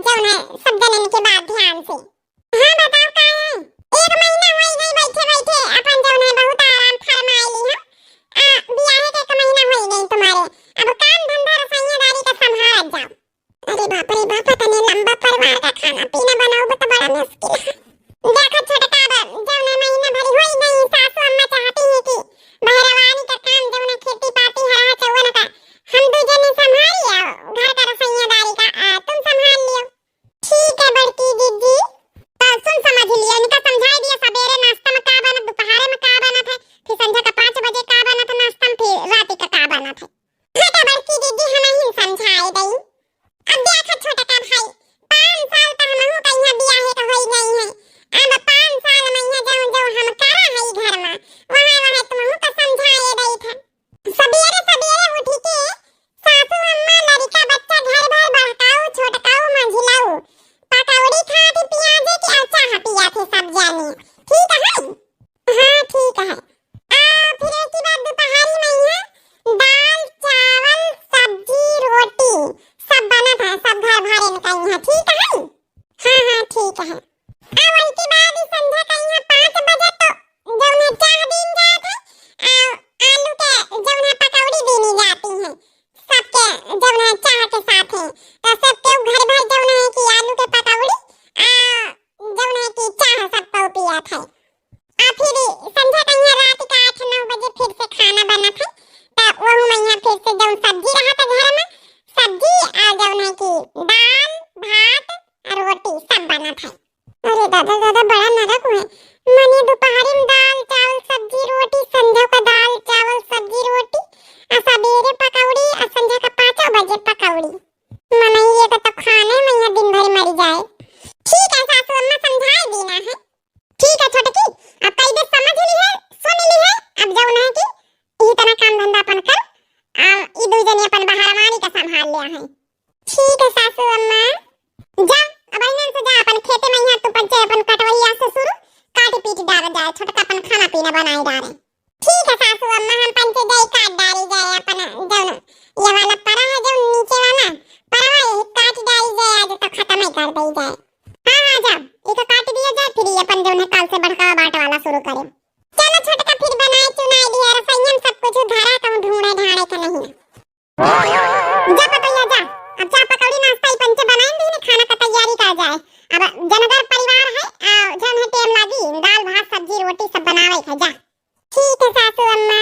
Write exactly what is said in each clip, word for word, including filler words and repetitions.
जौन है, सब जनन के बात ध्यान से। हाँ, बताओ का है? एक महीना होई गई बैठे बैठे, अपन जौन है बहुत आराम फरमाई ली हम। आ, बियाहे के एक महीना होई गई तुम्हारे, अब काम धंधा रसोईयादारी का संभालत जाओ। अरे बाप रे बाप, तने लंबा परिवार का खाना पीना बनाओ तो बड़ा मुश्किल है। देखो छोटका बा, जौन है महीना भर होई गई, सासू अम्मा चाहती है कि बहरवानी का काम जौन है खेती पाती हरा चौवन का हम दू जने संभाल लियो, घर का रसोईयादारी का, आ, तुम संभाल लियो। ठीक है बड़की दीदी। तो सुन समझ लिया, इनका समझाई दिया, सबेरे नाश्ता में का बनत, दोपहरे में का बनत है, फिर संझा का पाँच बजे का बनत है नाश्ता में, फिर रात का का बनत है। ठीक है बड़की दीदी, हम ही समझाई दई। अब देखा छोटका भाई, पाँच साल तो हमहू का यहाँ बियाहे का होई गई है, अब पाँच साल में यहाँ जौन जौन हम करा है घर में, वहाँ वहाँ तुमहू का समझाए दई था। सबेरे सबेरे उठी के सासू अम्मा लड़िका बच्चा घर भर बड़काऊ छोटकाऊ मझिलाऊ पकौड़ी खात पियाजे के और चाह पिया थे सब जानी। ठीक है? हाँ, ठीक है। आ, फिर एक ही बात दोपहरी में यहाँ दाल, चावल, सब्जी, रोटी सब बनत है, सब घर भर इनका यहाँ। ठीक है? हाँ, हाँ, ठीक है। आ, वही के बाद ही संझा का यहाँ पाँच बजे तो जौन है चाह दीन जात है, आ, आलू के जौन है पकौड़ी दीनी जाती है सबके, जौन है चाह के साथ है। तो सबके घर भर जौन है कि आलू के पकौड़ी, आ, जौन है कि चाह सबको पिया था। आ, फिर संझा का यहाँ रात का आठ नौ बजे फिर से खाना बनत है, तो वहू में यहाँ फिर से जौन सब्जी रहत है घर में, सब्जी, आ, जौन है कि दाल, भात, रोटी सब बनत है। अरे दादा, दादा, बड़ा नरक है। मने दोपहरी में दाल, चावल, सब्जी, रोटी, संझा का दाल, चावल, सब्जी, रोटी, आ सबेरे पकौड़ी, आ संझा का पाँचों बजे पकौड़ी। मने ये तो, तो खाने में यहाँ दिन भर मर जाए। ठीक है सासू अम्मा, समझाए दीना है। ठीक है छोटकी, अब कई दे समझ ली है, सुन ली है, अब जौन है कि यही तरह काम धंधा अपन कर, आ, ई दू जने अपन बहरवानी का संभाल लिया है। ठीक है सासू अम्मा, जा, अब इन्हन से जा, अपन खेते में यहाँ तू पंचे अपन कटवैया से शुरू, काट पीट डाल जाए, छोटका अपन खाना पीना बनाए डाले। ठीक है सासू अम्मा, हम पंचे जाई काट डाली जाए अपन जौन ये वाला परा है जौन नीचे वाला परवा, यही काट डाली जाए, आज तो खत्म ही कर दी जाए। हाँ, हाँ, जा, इका काट दिया जाए, फिर ये अपन जौन है कल से बड़का बाट वाला शुरू करे। चलो छोटका, फिर बनाए चुनाए दिया रसोईया में सब कुछ धरा, कहूँ ढूंढे ढांढे के नहीं। जा पतैया जा, अब चाह पकौड़ी नाश्ता ही पंचे बनाइन दी ने, खाना का तैयारी कर जाए। अब जनगर परिवार है, आ, जन है टेम लागी, दाल भात सब्जी रोटी सब बनावे के जा। ठीक है सासू अम्मा।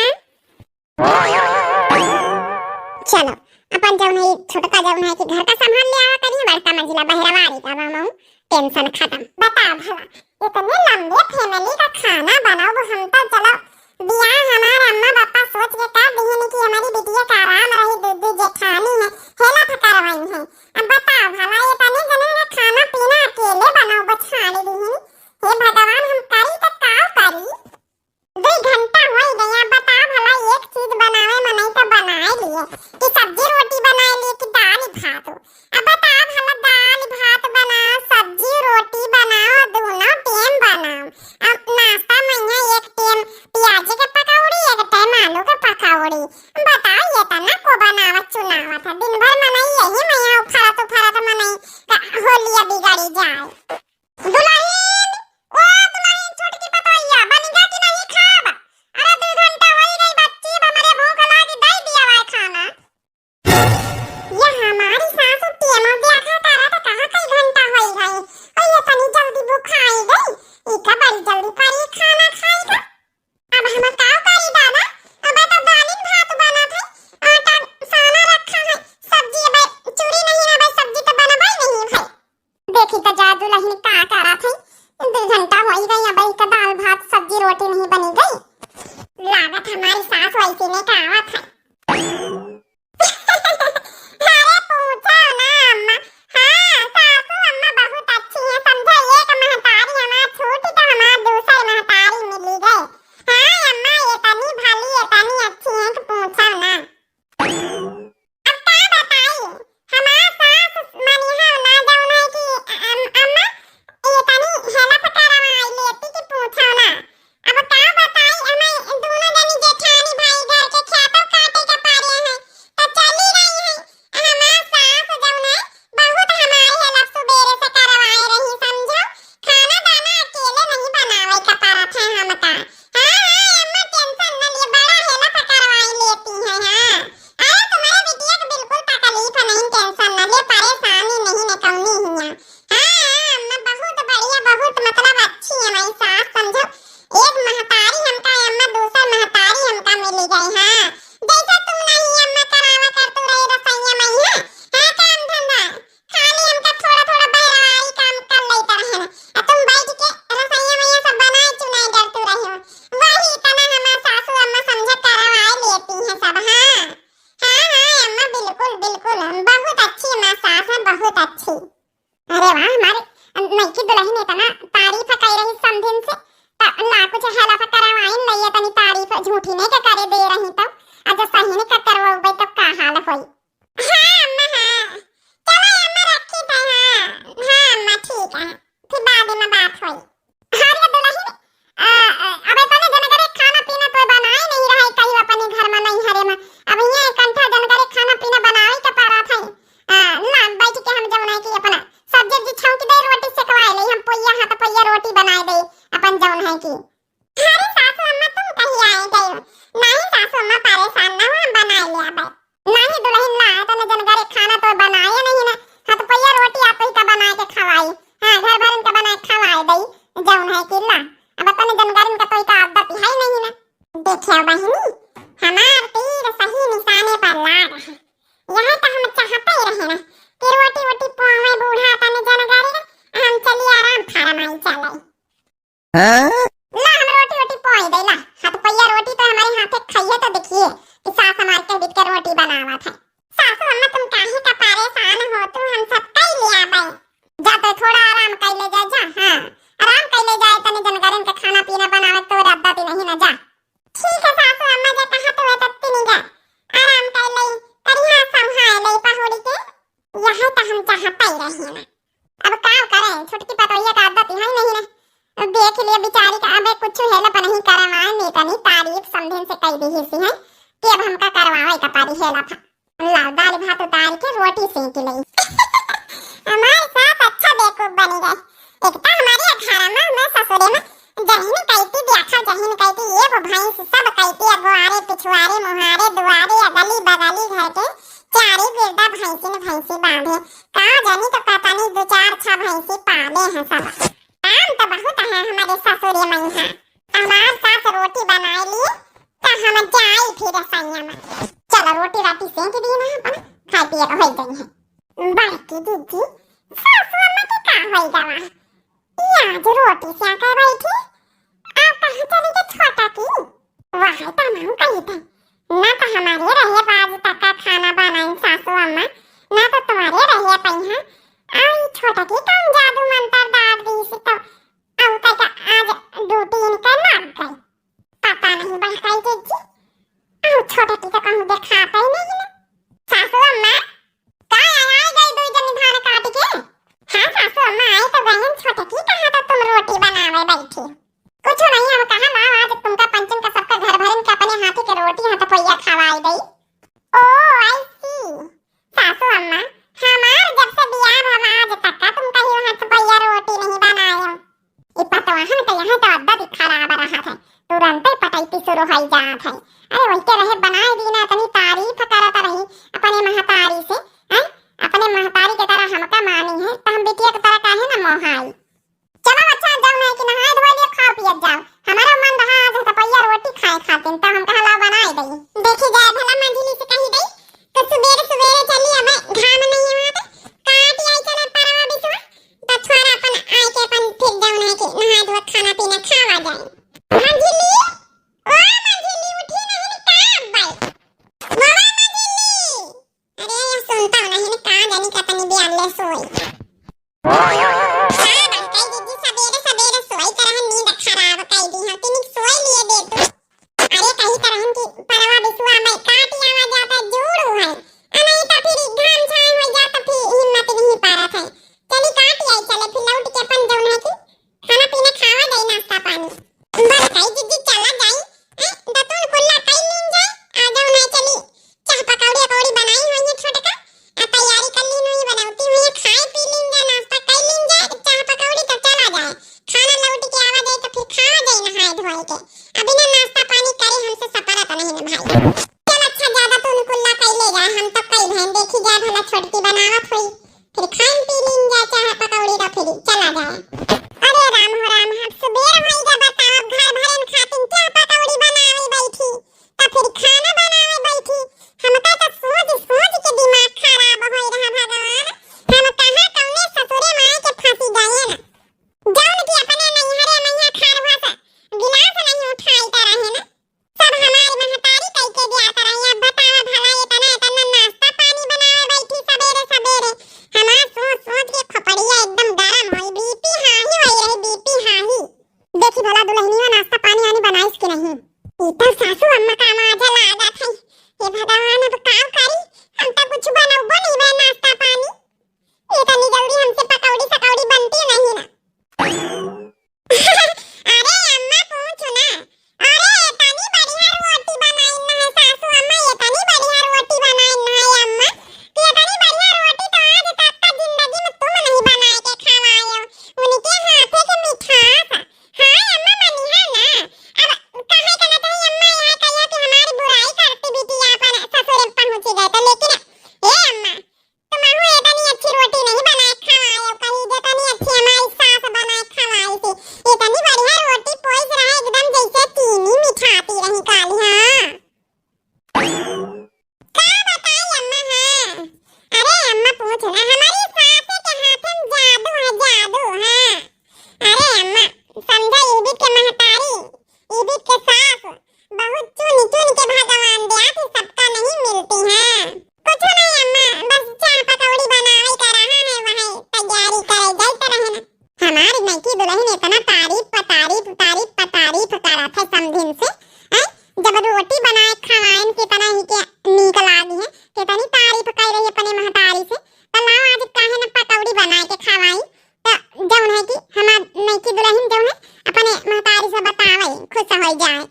चलो, अपन जौन है छोटका जौन है कि घर का संभाल ले आवा करिए, बड़का मझिला बहरवारी का बामऊ टेंशन खत्म। बता भला, इतने लंबे फैमिली का खाना बनाओ, हम तो चलो बियाह हमार अम्मा पापा सोच के कर दिए कि हमारी बिटिया का आराम रही, दू दू जेठानी है, हेल्प करवाई है। अब बताओ भला, इतने जने का खाना पीना अकेले बनाओ, बछाड़ दिए। हे भगवान, हम करी तो का करी? दो घंटा हो ही गया, बताओ भला, एक चीज बनावे में नहीं तो बनाए लिए कि सब्जी रोटी बनाए लिए कि दाल भात हो। अब बताओ भला, दाल भात बनाओ, सब्जी रोटी बनाओ, दोनों टेम बनाओ। अब नाश्ता में यहाँ एक टेम प्याज के पकौड़ी, एक टेम आलू के पकौड़ी। बताओ, ये तना को बनावत चुनावत है, दिन भर मनई यही में यहाँ उफरत उफरत मनई का होलिया बिगड़ी जाए। दुलहिन, ओ दुलहिन, छोटकी पतोहिया, बनिगा कि नहीं खाब? अरे, दू घंटा होई गई बच्ची, अब हमरे भूख लागी, दई दिया वाई खाना। ये हमारी सासु टेमो देखा तारा तो कहाँ कई घंटा होई गई। और ये तनी जल्दी भूख आई गई, इका बड़ी जल्दी पड़ी खाना खाई का। अब हम का करी दादा, अब तो दालिन भात बनत है, आटा साना रखा है, सब्जी अब चूरी नहीं ना भाई, सब्जी तो बनबई नहीं भाई। देखी तो जा दुलहिन का करत है, दू घंटा होई गई, अब इका दाल भात सब्जी रोटी नहीं बनी गई। लागत हमारी सास वैसे ने का आवत है। अरे पूछो ना अम्मा, हाँ, सासू अम्मा बहुत अच्छी हैं, समझो, एक महतारी हमार छूटी तो हमार दूसर महतारी मिली गए। हाँ अम्मा, इतनी भली, इतनी अच्छी हैं कि पूछो ना। अब का बताई, हमार सास मनिहा ना जौन है कि अम-, अम्मा, ये तनी help करवाई लेती कि पूछो ना। अब का बताई, हमें दोनों जनी जेठानी भाई घर के खेतों काट कि दुलहिन एतना तारीफ कइ रही समधिन से, त ला कुछ help करवाइन लइया तनी तारीफ, झूठी नहीं के करे दे रही तो, अज सही नहीं के करवाउबे तो का हाल होई। हाँ अम्मा, हाँ। चलो अम्मा, रखी तो, हाँ। हाँ अम्मा, ठीक है। फिर बाद में बात होई। हाँ रे दुलहिन, अ, अ, अब एतने जनगरे खाना पीना कोई बनाए नहीं रहे कहीं अपने घर में, नैहरे में। अब यहाँ एक कंठा जनगरे खाना पीना बनावे के पड़ा था। अ, ना, बैठ के हम जौन है कि अपना सब्जी उब्जी छौंक दे, रोटी सेकवाए ले, हम पोइया, हाँ, तो पोइया रोटी बनाए दे अपन जौन है कि। अरे सासू अम्मा, तुम कहीं आए गए हो? नहीं सासू अम्मा, परेशान ना हो, हम बनाए ले आबे। नहीं दुलहिन, ला, एतने जनगरे खाना तो बनाए नहीं ना। हाँ, तो पोइया रोटी आप ही का बनाए के खवाई। हाँ, घर भरन का बनाए खवाए दई, जौन है कि ला। अब एतने जनगरन का तो इका आदत है नहीं ना। देखियो बहिनी, हमार तीर सही निशाने पर लाग है। यही तो हम चाहते ही रहे ना कि रोटी वोटी पोवे बूढ़ा तने जनगरे, हम चली आराम फरमाई चले। हाँ? ला, हम रोटी वोटी पोई दे ला। हाथ पैया रोटी तो हमारे हाथे खाइए तो देखिए कि सास हमारे के बीच के रोटी बनावत है। सासू अम्मा, तुम काहे का परेशान हो, तू हम सब कई ले आबे। जा तो थोड़ा आराम कर ले जा, जा, हाँ, आराम कर ले जा, तने जनगरन के खाना पीना बनावे तो रद्दा भी नहीं ना, जा। ठीक है सासू अम्मा, जे कहा तो है तत्ती नहीं जा, आराम कर ले, करिया संभाल ले पहुड़ी के, यह तो हम चाहते ही रहे ना। अब का करें, छोटकी पतोहिया का आदत है नहीं ना। अब देख लिए बेचारी का, अबे कुछ help नहीं करवाए, मैं तनी तारीफ समधिन से कह दी ही सी है कि अब हमका करवावे का पड़ी help। ला, दाल भात उतार के रोटी सेंक लई। हमारे सास अच्छा बेवकूफ बनी गए। एक तो हमारे घर में, मैं ससुरे में जहिन कहती देखा, जहिन कहती एगो भैंस, सब कहती अगुआरे, पिछुआरे, मुहारे, दुआरे, अगली बगली घर के चारी गिरदा भैंसिन भैंसी बांधे। का जानी तो कतनी दो चार छह भैंसी पाले हैं सब। काम तो बहुत है हमारे ससुरे में यहाँ। हमार सास रोटी बनाए लिए, तो हम जाई फिर सैया में। चलो रोटी राटी सेंक दी ना अपन, खाए पिए का होई गई है। बड़की दीदी, सासू अम्मा के का होई गवा? ये आज रोटी से आके बैठी, आप कहाँ चली गई छोटा की? वही तो हम कही थे, ना तो हमारे रहे बाज तक का खाना बनाई सासू अम्मा, ना तो तुम्हारे रहे पहिया। आई छोटा की कौन जादू मंत्र डाल दी सी तो, अब तक आज ड्यूटी इनका लग गई। पता नहीं बड़काई जीजी, अब छोटा की तो कहूँ देखाता ही नहीं ना। सासू अम्मा, का आए गई दो जनी धान काट के? हाँ सासू अम्मा, आए तो गए हैं। छोटा की कहा तो तुम रोटी बनावे बैठी? कुछ नहीं, हम कहा लाओ आज तुमका पंचन का सबका घर भरन के अपने हाथी के रोटी हाथ पैया खवाई दई। ओ, I see। सासू अम्मा, हमार जब से बियाह भवा आज तक का तुमका ही हाथ पैया रोटी नहीं बनाए हो। ई पतवाहन के यहाँ तो आदत ही खराब रहत है, तुरंते पटैती शुरू होई जात है। अरे वही के रहे बनाए दीना, इतनी तारीफ करत रही अपने महतारी से, हैं? अपने महतारी के तरह हमका मानी है, तो हम बिटिया के तरह काहे ना मोहाई? चलो अच्छा, जौन है कि नहाए धोए लिए खाओ पियत जाओ, हमारो मन रहा आज तो पैया रोटी खाए खातिर, तो हम कहा लाओ बनाए दई। देखी जाए भला मंझली से कही दई, तो सुबेरे सुबेरे चली, अब घाम नहीं है वहाँ पे, काट आई चले परवा बिसवा, तो थोड़ा अपन आए के अपन फिर जौन है कि नहाए धोए खाना पीना खावा जाए। मंझली, ओ मंझली, उठी नहीं का अब्बे? बाबा मंझली, अरे ये सुनता नहीं, का जानी का तनी बियान ले सोई। का बड़काई दीदी, सबेरे सबेरे सोई तरह नींद खराब कई दी हम, तनिक सोई लिए दे तू। अरे कही तरहन की परवा बिसुआ में काट आवा जाता जूड़ है, आ नहीं तो फिर घाम छाए हो जाता, फिर हिम्मत नहीं पारत है। चली काट आई चले, फिर लौट के अपन जौन है कि खाना पीना खावा जाई, नाश्ता पानी। बड़काई दीदी चला जाई, ए, दतुन कुल्ला कई लीन जाई, आ जौन है चली चाह पकौड़ी अकौड़ी बनाई हुई है छोटका, आ तैयारी कर लीन हुई, बनौती हुई है, खाए पी लीन जा, नाश्ता कर लीन जा, चाह पकौड़ी तो चला जाए, खाना लौट के आवा जाए तो फिर खावा जाए नहाए धोए के, अभी ना नाश्ता पानी करे हमसे सपरा तो नहीं ना भाई। चल अच्छा ज्यादा तू कुल्ला कई ले जाए, हम तो कई बहन देखी जाए भला छोटकी बनावत हुई, फिर खान पी लीन जा, चाह पकौड़ी का फिर चला जाए। अरे राम हो राम, हम सुबेर भाई का बताओ घर भरन खातिन चाह पकौड़ी बनावे बैठी, तो फिर खाना बनावे बैठी। हमका तो सोच सोच के दिमाग खराब होई रहा भगवान। हम कहाँ कौने ससुरे माए के फंसी गए ना। जौन की अपने नैहरे मैया खारवा से गिलास नहीं उठाई के रहे ना। सब हमारी महतारी कई के दिया बनाए के खवाई, तो जौन है कि हमार नईकी दुलहिन जौन है अपने महतारी से बतावे, खुश होइ जाए।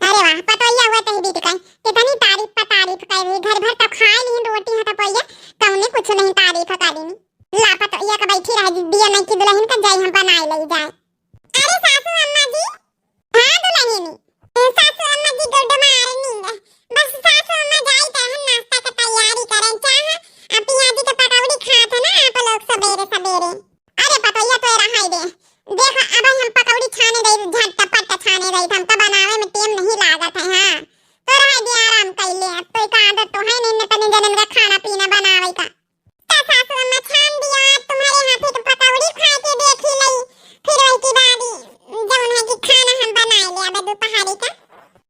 अरे वाह, पतोहिया हुए तही बीत गए, कितनी तारीफ पर तारीफ कर रही, घर भर तो खाए ली रोटी है तो पतोहिया, कौने कुछ नहीं तारीफ करी। ला पतोहिया का बैठी रह दिया नईकी दुलहिन का, जाई हम बनाए ले जाए। अरे सासू अम्मा जी, हाँ दुलहिनी। ए, सासू अम्मा जी, good morning। बस सासू अम्मा जाई त हम नाश्ता के तैयारी करें, चाह आ पियाजी के पकौड़ी खात है ना आप लोग सबेरे सबेरे। अरे पतोहिया तो रहाई दे, देख अब हम पकौड़ी छाने दे, झटपट छाने दे, हमका बनावे में टेम नहीं लागत है। हाँ तो रहाई दे, आराम कर ले, तो एक आदत तो है नहीं न तने जनन का खाना पीना बनावे का। का सासू अम्मा छान दिया, आज तुम्हारे हाथे के पकौड़ी खाए के देखी लई, फिर वही की बाद जौन है कि खाना हम बनाए ले अब दोपहरी का।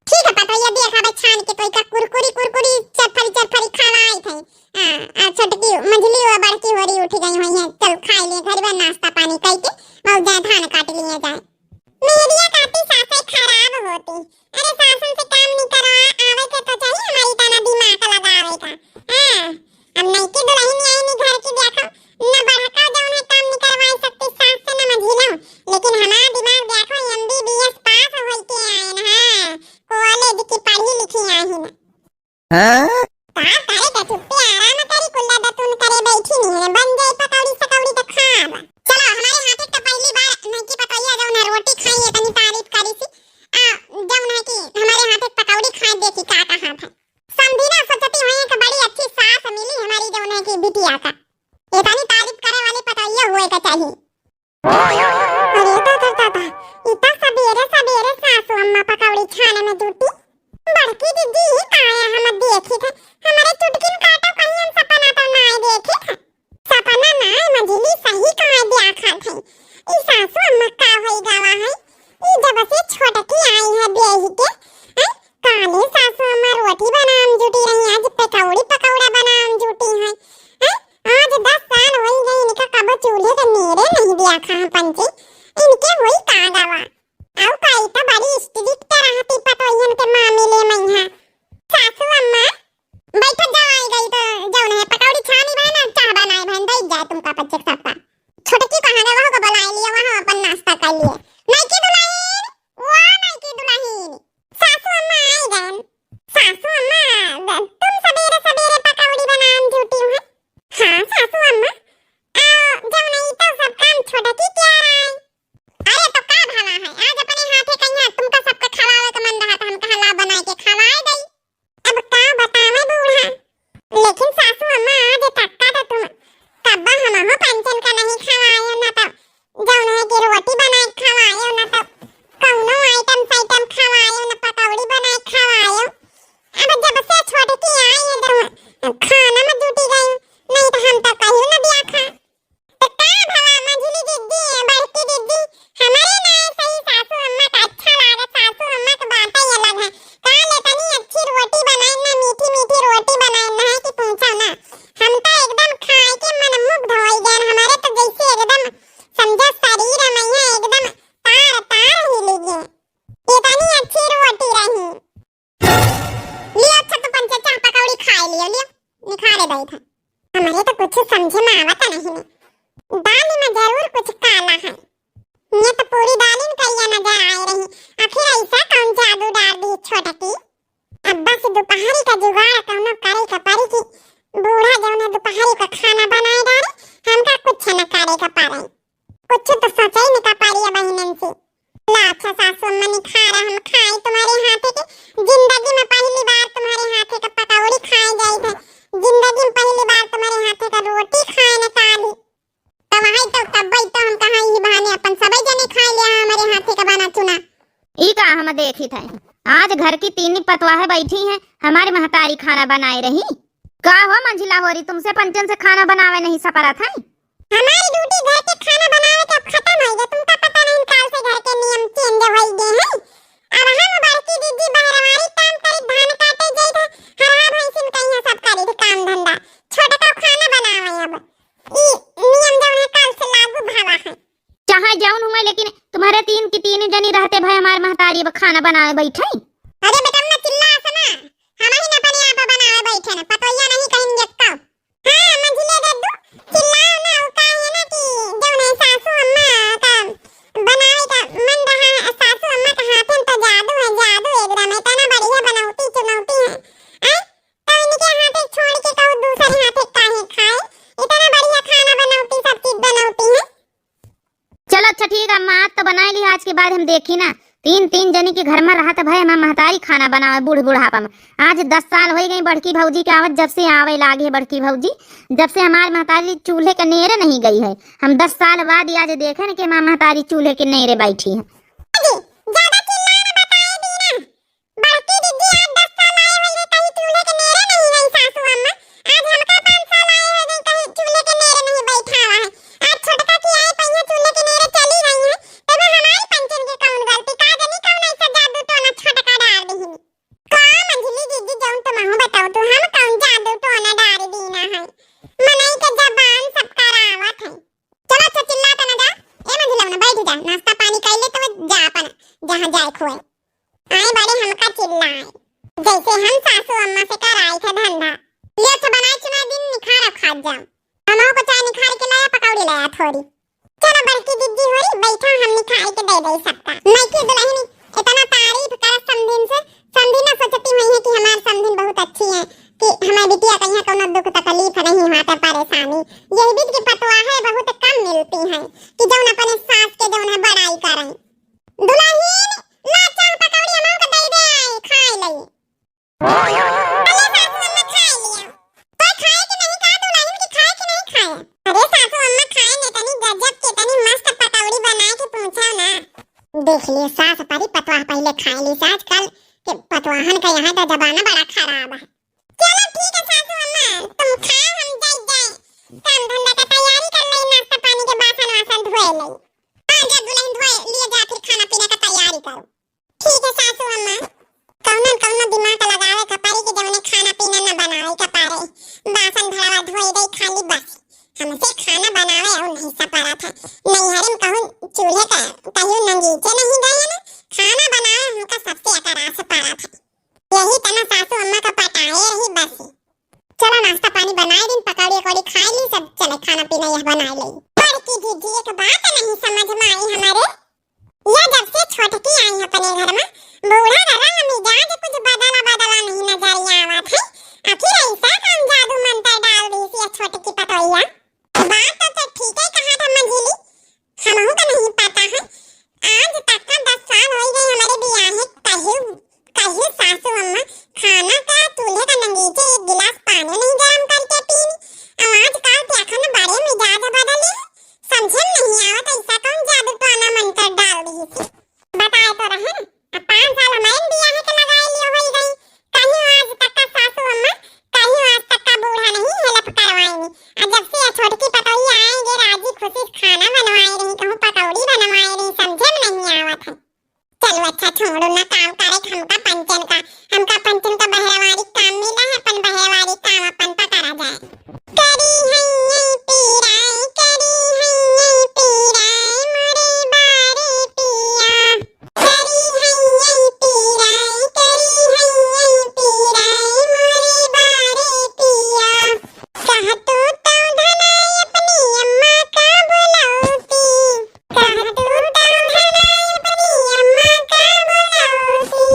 ठीक है पतोहिया, देख अब छान के तोई का कुरकुरी कुरकुरी चरफरी चरफरी खवाई थे। हाँ, आ छोटकी मंझली वो बड़की होरी उठी गई हुई है, चल खाए ले घर में नाश्ता पानी करके और जाए धान काट लिए जाए। मेहरिया काटी सासे खराब होती। अरे सासन से काम निकरवा आवे के तो चाहिए, हमारी तना दिमाग लगावे का। हाँ, अब नईकी दुलहिन आई नी घर की, देखो न बड़का जौन है काम निकरवाई सकती सास से न मझिलो, लेकिन हमार दिमाग देखो एमबीबीएस पास होई के आए न, हाँ, कॉलेज की पढ़ी लिखी आई न। हाँ? का करे के चुप्पे आराम करी, कुल्ला दतुन करे बैठी नहीं है, बन जाए पकौड़ी सकौड़ी तो खाब। चलो हमारे हाथे तो पहली बार नईकी पतोहिया जौन है रोटी खाई है, तनी तारीफ करी सी। आ, जौन है कि हमारे हाथे पकौड़ी खाए देखी का का हाथ है। समझी ना, सोचती हुई कि बड़ी अच्छी सास मिली हमारी जौन है कि बिटिया का। इतनी तारीफ करे वाली पतोहिया हुए का चाहिए। अरे दादा दादा, इतना सबेरे सबेरे सासू अम्मा पकौड़ी छाने में जुटी। बड़की दीदी ही का है, हम देखी थे, हमारे चुटकिन काटो कहीं हम सपना तो ना देखी थे। सपना ना है मझिली, सही कहा देखा थे। ई सासू अम्मा का होई गवा है, ई जब से छोटकी आई है ब्याही के, हैं? काले सासू अम्मा रोटी बनाम जुटी रही, आज पकौड़ी पकौड़ा बनाम जुटी है, हैं? आज दस साल होई गई इनका कबो चूल्हे के नेरे नहीं देखा है पंची, इनके होई का गवा। अउ काई तो बड़ी strict रहती पतोहियन के मामले में यहाँ। सासू अम्मा, बैठत जाओ, आई गई तो जौन है पकौड़ी छानी बहन, चाह बनाए बहन, दे जाए तुमका पच्चे सबका। छोटकी कहाँ गए, वहाँ को बुलाए लिए, वहाँ अपन नाश्ता कर लिए। नईकी दुलहिन, वाह नईकी दुलहिन, सासू अम्मा आई गए। सासू अम्मा, द-, तुम सबेरे सबेरे पकौड़ी बनान जुटी हो? हाँ सासू अम्मा, आ, जब नहीं तो सब काम छोटकी क्या रहा है? अरे तो का भला है, आज अपने हाथे कहिया तुमका सबका खवावे के मन रहा तो हम कहा ला बनाए के खवाए दई। अब का बतावे बूढ़ा, लेकिन सासू अम्मा आज तक्का तो तुम कब्बा हमहू पंचन का नहीं खवायो ना तो जौन है कि रोटी बनाए खवायो ना तो कौनो item साइटम खवायो ना पकौड़ी बनाए खवायो। अब जब से छोटकी आई है तो खाना में जुटी गई, नहीं तो हम तो कहियो ना दिया खा। तो का भला मझली दीदी, बड़की दीदी, हमारे नाय सही सासू अम्मा का अच्छा लागत, सासू अम्मा के बातें ही अलग है। का ले तनी अच्छी रोटी बनाए ना, मीठी मीठी रोटी बनाए ना है कि पूछो ना। हम तो एकदम खाए के मन मुग्ध होई गए, हमारे तो जैसे एकदम समझो शरीर में एकदम तार तार हिली गए। ये तनी अच्छी रोटी रही। लियो अच्छा तो पंचे चाह पकौड़ी खाए लियो, लियो, निखारे दई था। हमारे तो कुछ समझे में आवता नहीं है। दाल में जरूर कुछ काला है। ये तो पूरी दालिन करिया नजर आए रही। आखिर ऐसा कौन जादू डाल दी छोटकी? अब बस दोपहरी का जुगाड़ कौनो करे का पड़ी कि बूढ़ा जौन है दोपहरी का खाना बनाए डाले, हमका कुछ न करे का पड़े। कुछ तो सोचे न का पड़ी बहिनन से। ला अच्छा सासू अम्मा निखारा हम खाई तुम्हारे हाथे के, जिंदगी में पहली बार तुम्हारे हाथे का पकौड़ी खाए जाई थे, जिंदगी में पहली बार तुम्हारे हाथे का रोटी खाए न काली। तो वही तो तब्बे तो हम कहा यही बहाने अपन सबे जने खाए लिया हमारे हाथे का बना चुना। ई का हम देखी थे, आज घर की तीन पतवाह बैठी हैं, हमारे महतारी खाना बनाए रही। का हो मंझिला होरी, तुमसे पंचन से खाना बनावे नहीं सपरत है? हमारी ड्यूटी घर के खाना बनावे के अब खत्म हो गया। तुमका पता नहीं काल से घर के नियम चेंज हो गए हैं। अब हम बड़की दीदी बहरवारी काम करे, धान काटे जाई थे, हरहा भैंसिन कहिया सब करे थे काम धंधा। छोटका खाना बनावे अब। ई नियम जौन है काल से लागू भवा है। चाहे जौन हुए लेकिन तुम्हारे तीन की तीन जनी रहते भाई हमारे महतारी अब खाना बनावे बैठे। अरे बेटा ना चिल्ला सना, हम ही ना अपने आप बनावे बैठे ना, पतोहिया नहीं कहीं यक्का। हाँ, मंझिले दद्दू, चिल्लाओ ना, वो का है ना अच्छा ठीक है अम्मा, आज तो बनाई ली, आज के बाद हम देखी ना। तीन तीन जनी के घर में रहत भय हमार महतारी खाना बनावे बूढ़ बुढ़ापा में। आज दस साल होइ गई बड़की भौजी के आवत, जब से आवे लागे है बड़की भौजी, जब से हमार महतारी चूल्हे के नेरे नहीं गई है। हम दस साल बाद ही आज देखे न कि हमार महतारी चूल्हे के नेरे बैठी है। जी, ज्यादा चिल्ला ना, बताए दी ना। बड़की दीदी आज दस साल आए हुए हैं, कहीं चूल्हे के नेरे नहीं गई सासू अम्मा। आज हमका पाँच साल आए हुए हैं, कहीं चूल्हे के नेरे नहीं बैठा हुआ है। आज छोटका की आए पहिया चूल्हे के नेरे चली गई है, तब हमारी पंचन के कौन गलती? का जानी कौन ऐसा जादू टोना छोटका डाल दी। का मंझली दीदी, जौन तुमहू बताओ तो हम कौन जादू टोना डाल दीना है? मनई के जबान सब करावत है। चलो अच्छा चिल्ला तना जा। ए मंझली, अपना बैठ जा, नाश्ता पानी कर ले तो जा अपन जहाँ जाए खोए। आए बड़े हमका चिल्लाए, जैसे हम सासू अम्मा से कराई थे धंधा। ले अच्छा बनाए चुनाए दिन निखार खात जाओ। हमहू को चाय निखार के लाया, पकौड़ी लाया थोड़ी। चलो बड़की दीदी होरी, बैठा, हम निखार के दे दे सबका। नइकी दुल्हन इतना तारीफ करत समधिन से, समधिन ना सोचती हुई है कि हमार समधिन बहुत अच्छी है, कि हमार बिटिया का यहाँ कौनो दुख तकलीफ नहीं होता, परेशानी। यही बीच की पतवाहें बहुत कम मिलती हैं कि जौन अपने सास के जौन है बड़ाई करें। दुल्हन, ला चाह पकौड़ी हमहू के दे दे, आए खाए लई। अरे सासू अम्मा, खाए लिया। तो खाए कि नहीं, कहा दुल्हन की खाए कि नहीं खाए? अरे सासू अम्मा, खाए ने तनी गजब के तनी मस्त पकौड़ी बनाए के पूछा ना। देख लिए सास परी पतवाह पहले खाए ली, आजकल के पतवाहन का यहाँ का जमाना बड़ा खराब है। चलो ठीक है सासू अम्मा, तुम खाओ, हम जाए जाए काम धंधा का तैयारी कर ले, नाश्ता पानी के बासन वासन धोए ले। हाँ जा दुल्हन, धोए लिए जा, फिर खाना पीना का तैयारी करो। ठीक है सासू अम्मा, कौनो न कौनो दिमाग लगावे का पड़ी कि जौने खाना पीना न बनावे का पड़े, बासन भड़वा धोई दे खाली बस। हमसे खाना बनावे और नहीं सपरत है। नैहरे में कहूँ चूल्हे का कहियो नंगीचे नहीं गए ना, खाना बनावे हमका सबसे अकरास पड़त है। यही तना सासू अम्मा का पटाए रही बस। चलो नाश्ता पानी बनाए दिन, पकौड़ी वकौड़ी खाए ली, सब चले खाना पीना यह बनाए ले। बड़की दीदी एक बात नहीं समझ में आई हमारे, या जब से छोटकी आई अपने घर में, बूढ़ा का रंग मिजाज कुछ बदला बदला नहीं नजर आवत है। आखिर ऐसा कौन जादू मंत्र डाल दी सी ये छोटकी पतोहिया? बात तो, तो ठीक है कहा था मंझली, हमहू का नहीं पता है। आज तक का दस साल हो गए हमारे बियाहे, कहियो, कहियो सासू अम्मा खाना का चूल्हे का नंगीचे एक गिलास पानी नहीं गरम करके पीनी। और आजकल देखा ना बड़े मिजाज बदले, समझे में नहीं आवत ऐसा कौन जादू टोना मंत्र डाल दी सी। बताए तो रहे, अब पाँच साल हमारे बियाहे के लगाए लिए हो गई, कहियो आज तक का सासू अम्मा, कहियो आज तक का बूढ़ा नहीं हेल्प करवाएंगी। और जब से ये छोटकी पतोही आएंगे राजी खुशी से खाना बनवाए रही, कहूँ पकौड़ी बनवाए रही, समझे में नहीं आवत है। चलो अच्छा छोड़ो ना, काम करे हमका पंचन का, हमका पंचन का बहरवारी काम मिला है, अपन बहरवारी काम अपन पकड़ा जाए। करी हैया पीराई, करी हैया पीराई, मोरे बारे पिया। करी हैया पीराई, करी हैया पीराई, मोरे बारे पिया। कह तू तो धनाई अपनी अम्मा का बुलाती। कह तू तो धनाई अपनी अम्मा का बुलाती।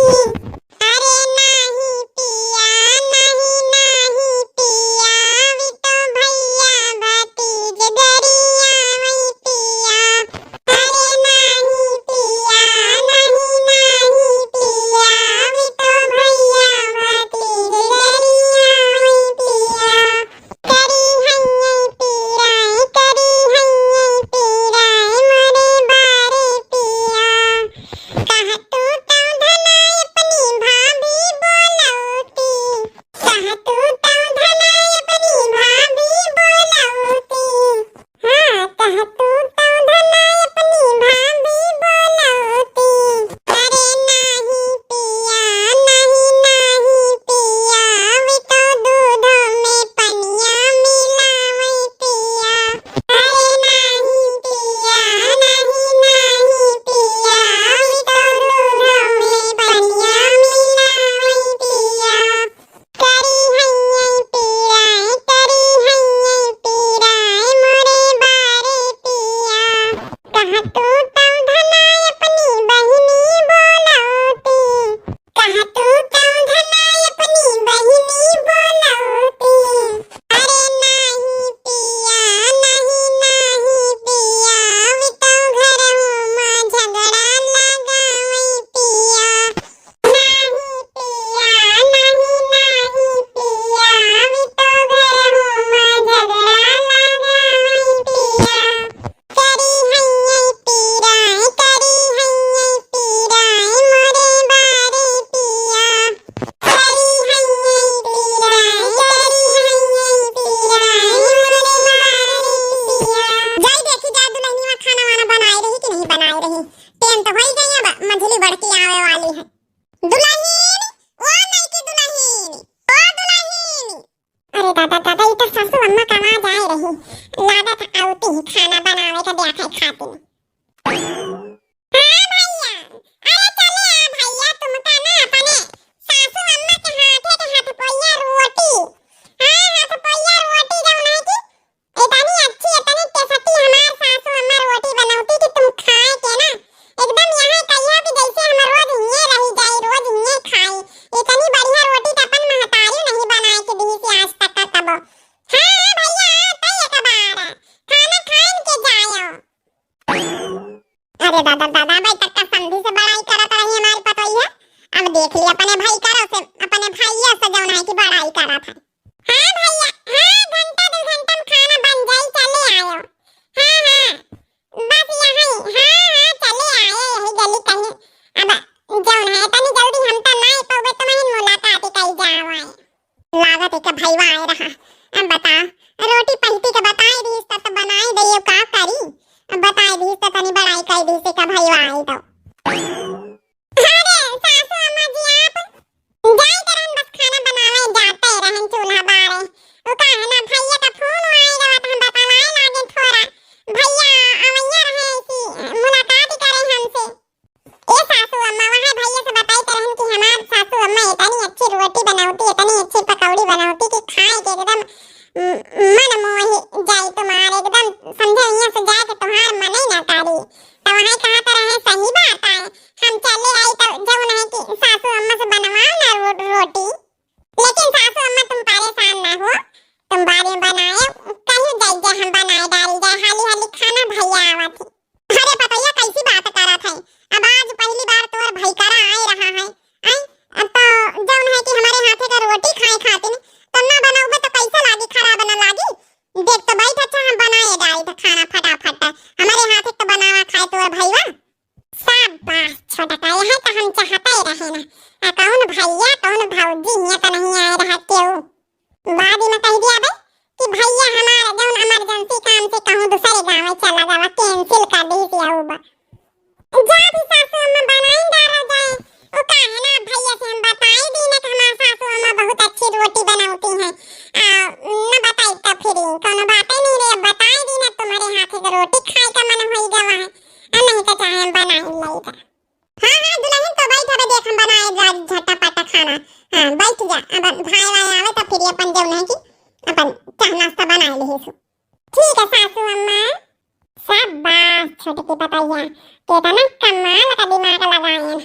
अरे दादा, दादा, अबे तक का समधी से बड़ाई करत रही हमारी पतोहिया। अब देख ली अपने भाई करो से, अपने भाइया से जौन है कि बड़ाई करत है। हाँ भैया, हाँ, घंटा दो घंटा में खाना बन जाई, चले आयो। हाँ, हाँ, बस यही, हाँ, हाँ, चले आए, यही गली कहीं। अब जौन है, तनी जल्दी हम तो ना पउबे, तुम्हें मुलाकात कई जावाए। लागत है कि भईवा आए रहा। अब बता, रोटी पहिती के बताए दीस त, त बनाए दे, ये का करी? अब बताए दीस त तनी बड़ाई कई दीस का भईवा आए तो। अरे सासू अम्मा जी, आप जाए के रहन, बस खाना बनावे जाते रहन चूल्हा बारे। वो का है ना, भैया का फोन आए रहा तो हम बताए लागे थोड़ा। भैया अवैया रहे, ऐसी मुलाकात ही करे हमसे। ए सासू अम्मा, वहाँ भैया से बताई करहन कि हमार सासू अम्मा इतनी अच्छी रोटी बनावती, इतनी अच्छी पकौड़ी बनावती कि खाए के एकदम, उम, मन मोही जाई तुम्हार, एकदम समझे, यहाँ से जाए के तुम्हार मन ही ना करी। तो वहाँ कहा तो रहे, सही बात है, हम चले आई तो जब नहीं कि सासू अम्मा से बनवाओ ना रो-, रोटी। लेकिन सासू अम्मा तुम परेशान ना हो, तुम बाद में बनाए, कहीं जाई जा हम बनाए डाल जाए, हाली हाली खाना भैया आवत है। अरे पतोहिया, कैसी बात करत है? अब आज पहली बार तोर भाई करा आए रहा है, हैं? अब तो जौन है कि हमारे हाथे का रोटी खाए खातिर, तो ना बनौबे तो कैसे लागी, खराब ना लागी? देख तो बैठ, अच्छा हम बनाए डाल तो खाना फटाफट, हमारे हाथे तो बनावा खाए तोर भईवा। शाबाश छोटका, यही तो हम चाहते रहे ना। आ कौन भैया, कौन भौजी, यहाँ तो नहीं आए रहा केहू। बाद में कह दिया बे कि भैया हमारा जौन emergency काम से कहूँ दूसरे गाँव चला जावा, cancel कर दी से आऊ बा। जा भी सासू अम्मा बनाई डाला जाए, वो का है ना भैया से हम बताई दी ना कि हमार सासू अम्मा बहुत अच्छी रोटी बनावती हैं। आ, न बताई तो फिर कोनो बात ही नहीं रे, बताई दी ना तुम्हारे हाथ के रोटी खाए का मन होई गवा है, आ नहीं तो चाहे हम बनाई लाई का। हाँ, हाँ, दुल्हन तो बैठ, अबे देख हम बनाए जा झटपट खाना। हाँ, बैठ जा, अब भाई वाई आवे तो फिर अपन जौन है कि अपन चाह नाश्ता बनाए लिहे सु। ठीक है सासू अम्मा। शाबाश छोटकी पतोहिया, केतना कमाल का दिमाग लगाए।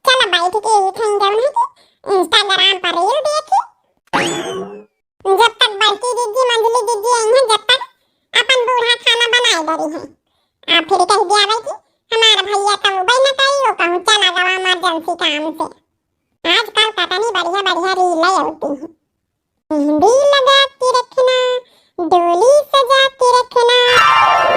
चल बैठ के ही खाई जौन है कि Instagram पर reel देखी। जब तक बड़की दीदी, मंझली दीदी आई हैं, जब तक अपन बूढ़ा खाना बनाए डरी हैं। आ फिर कह दिया भाई कि हमार भैया तो उबे न करी, वो कहूँ चला गवा emergency काम से। आजकल पता नहीं बढ़िया बढ़िया reel होती हैं। मेहंदी लगा के रखना, डोली सजा के रखना।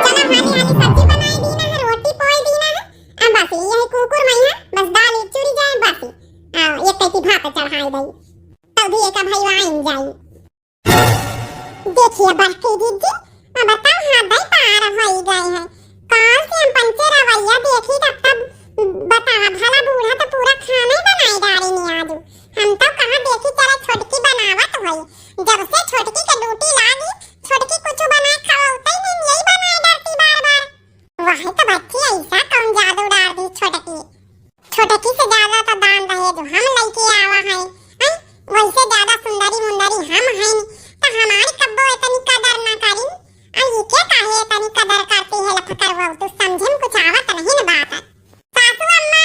चला हाली हाली सब्जी बनाई दी ना है, रोटी पोई दी ना है। अब बस ये है कुकुर मैया, बस दाल चुरी जाए बस। आ, एक कैसी भात चढ़ाई दई। तब भी एक भईवा आइन जाई। देखिए बड़की दीदी, अब बताओ हाँ दई पार होई गए हैं। काल से हम पंचे रवैया देखी तब तब बतावा भला बूढ़ा तो पूरा खाना ही बनाई डाली नहीं आज। हम तो कहाँ देखी चला छोटकी बनावत होई। जब से छोटकी के ड्यूटी लागी, छोटकी कुछ बनाए खावा उतई नहीं, यही बनाए डालती बार बार। वही तो बच्ची ऐसा कौन जादू डाल दी छोटकी। छोटकी से ज्यादा तो दान दहेज हम लइके आवा है, हैं? वैसे ज्यादा सुंदरी मुंदरी हम हैं, तो हमारी कब्बो इतनी कदर ना करी। अब ये क्या काहे इतनी कदर करती है लफकर वो, तू समझे में कुछ आवत नहीं ना बात है। सासू अम्मा,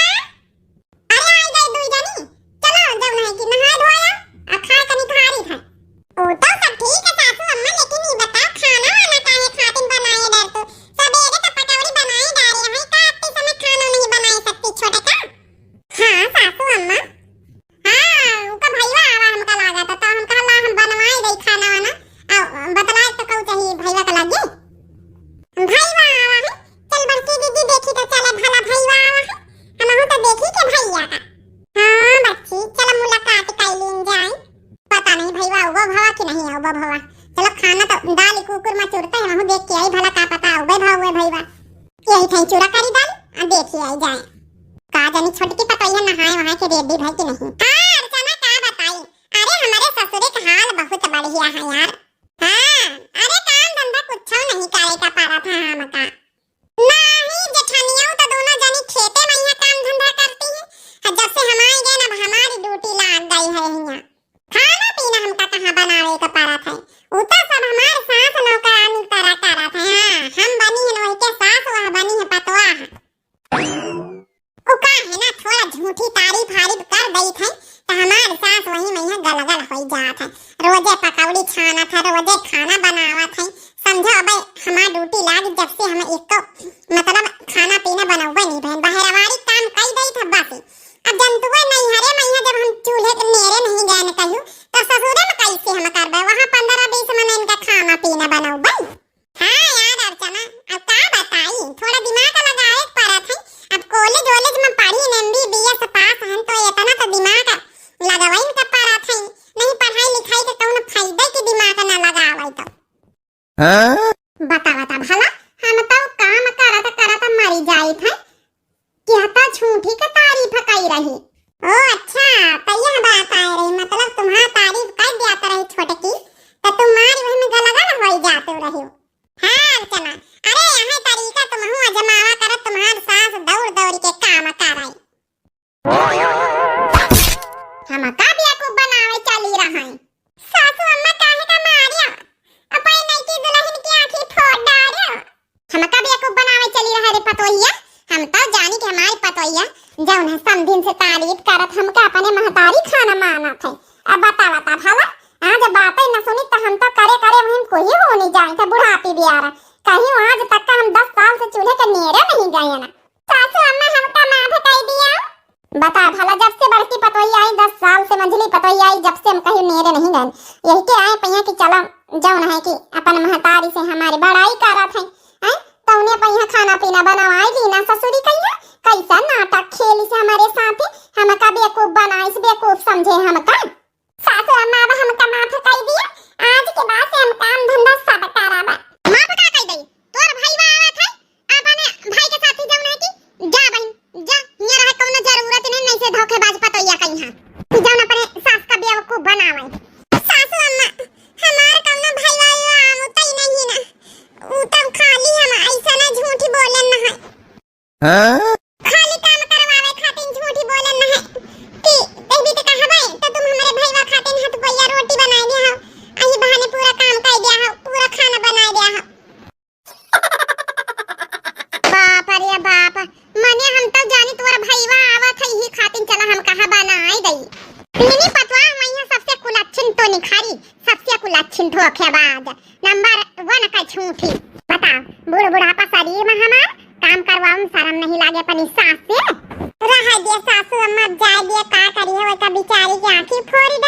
अरे आई गई दुई जनी, चलो जब नहीं कि नहाए धोया और खाए तनी खारी था। ओ तो सब ठीक है सासू अम्मा, लेकिन ये बताओ खाना वाना काहे खातिन बनाए डर तू? सबेरे तो पकौड़ी बनाए डारे हैं, का इतने समय खाना नहीं बनाए सकती छोटका? हाँ सासू अम्मा। हाँ, उनका भईवा आवा हमका लागा था, तो हम कहला हम बनवाए दई खाना वाना। आ, बतलाए तो कहू चाहिए भईवा का लागे। भईवा आवा है, चल बड़की दीदी देखी तो चले भला भईवा आवा है, हमहू तो देखी के भईया का। हाँ बच्ची, चल मुलाकात कर लीन जाए। पता नहीं भईवा आवा भवा कि नहीं आवा भवा। चलो खाना तो दाल कुकुर में चुरता है, हमहू देख के आई भला का पता आवे भवा भईवा। यही ठाई चूरा करी डाल, आ देखी आई जाए। का जानी छोटकी पतोहिया नहाए वहाए के ready भई कि नहीं। हाँ, अर्चना का बताई, अरे हमारे ससुरे का हाल बहुत बढ़िया है यार। हाँ, अरे काम धंधा कुछ नहीं करे का पड़ा था हमका। नहीं, जेठनिया तो दोनों जनी खेते में यहाँ काम धंधा करती हैं। और जब से हम आए गए ना, अब हमारी duty लाग गई है यहाँ। खाना पीना हमका कहाँ बनावे का पड़त है, उ तो सब हमार सास नौकरानी करा करत है। हाँ, हम बनी है वही के सास, वह बनी है पतोह। उ का है ना, थोड़ा झूठी तारीफ आरीफ कर दई थे, तो हमार सास वही में यहाँ गलगल हो जात है। रोजे पकौड़ी छानत है, रोजे खाना बनावत है। समझो, अब हमार duty लाग जब से हम एक तो मतलब खाना पीना बनावे हाँ? बता, बता भला, हम तो काम करत करत मरी जाइत है, कि हता झूठी के तारीफ कई रही। ओ अच्छा, त यह बात आए रही, मतलब तुम्हार तारीफ कर दिया रही छोटकी, त तुम्हारी वही में गलगल होई जाते रही। हाँ अर्चना, अरे यह तरीका तुमहू अजमावा करत, तुम्हार सास दौड़ दौड़ के काम कराई। हमका बेवकूफ बनावे चली रहा है। सासू अम्मा काहे का मारिया? अपने नईकी दुल्हन की आँखी फोड़ डारिया। हमका बेवकूफ बनावे चली रहा रे पतोहिया। हम तो जानी कि हमारी पतोहिया जौन है समधिन से तारीफ करत हमका अपने महतारी खाना मानत है। अब बता बता भला, आज बातें न सुनी तो हम तो करे करे वहीं कोई हो नहीं जाए थे बुढ़ापी बियारा। कहीं आज तक का हम दस साल से चूल्हे के नेड़े नहीं गए ना। सासू अम्मा हमका माफ कर दिया। बता भला, जब से बड़की पतोही आई, दस साल से मंझली पतोही आई, जब से हम कहीं नेड़े नहीं गए। यही के आए पहिया कि चला जौन है कि अपन महतारी से हमारी बड़ाई करत है, हैं? तौने पहिया खाना पीना बनवाई ली ना ससुरी कहिया, कैसा नाटक खेली से हमारे साथ, हमका बेवकूफ बनाई से बेवकूफ समझे हमका। सासू अम्मा, अब हमका माफ कई दिया, आज के बाद से हम काम धंधा सब कराबा। माफ का कई दई? तोर भईवा आवत है, अपने भाई के साथी जौन है कि जा बहिन, जा, हियाँ रहे कौनो जरूरत नहीं, नहीं से धोखेबाज पतोहिया कहीं हाँ, कि जौन अपने सास का बेवकूफ बनावे। सासू अम्मा, हमार कौनो भईवा आवत ही नहीं ना, ऊ तो खाली हम ऐसा ना झूठी बोले ना है। हाँ? खाली काम करवावे खातिर झूठी बोलन न है कि तहबी त कहबे त तुम हमरे भईवा खातिर हथुपैया रोटी बनाए दिया हो, अही बहाने पूरा काम कर दिया हो, पूरा खाना बनाए दिया हो। बाप रे बाप, मने हम तो जानी तोर भईवा आवत है, यही खातिर चला हम कहा बनाए दई। तीनी पतवा मैया सबसे कुलच्छिन तो निखारी, सबसे कुलच्छिन धोखेबाज। नंबर वन का झूठी। बता, बूढ़ बुढ़ापा शरीर में हमार, काम करवावे में शर्म नहीं लागे अपनी सास से? रह दिया सासू अम्मा, अब जाए दिया, का करी है, वैका बिचारी के आँखी फोड़ी